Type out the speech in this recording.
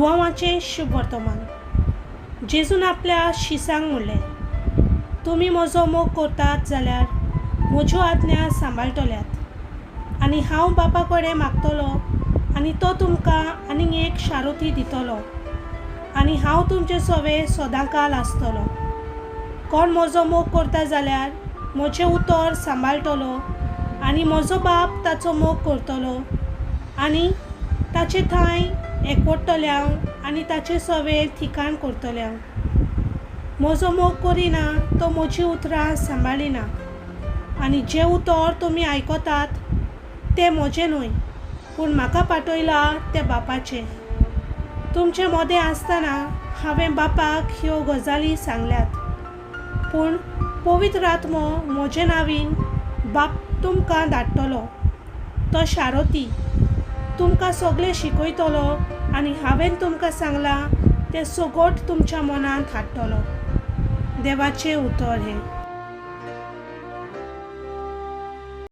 जुवांवाचें शुभवर्तमान. जेजून आपल्या शिसांक म्हणलें, तुमी म्हजो मोग करतात जाल्यार म्हज्यो आज्ञा सांबाळटल्यात आनी हांव बापा कडेन मागतलो आनी तो तुमकां आनीक एक शारोती दितलो आनी हांव तुमचे सवे सदांकाल आसतलो. कोण म्हजो मोग करता जाल्यार म्हजें उतर सांबाळटलो आनी म्हजो बाप ताचो मोग करतलो आनी ताचे थांय एकवटतले हांव आनी ताचे सवे ठिकाण करतले हांव. म्हजो मोग करिना तो म्हजीं उतरां सांबाळिना आनी जें उतर तुमी आयकतात तें म्हजें न्हय, पूण म्हाका पाठयलां तें बापाचें. तुमचे मदें आसतना हांवें बापाक ह्यो गजाली सांगल्यात, पूण पवित्र आत्मो म्हजे नांवीन बाप तुमकां धाडटलो. तो शारोती तुमकां सगळें शिकयतलो आनी हांवें तुमकां सांगलां तें सगट तुमच्या मनांत हाडटलो. देवाचें उतर हें.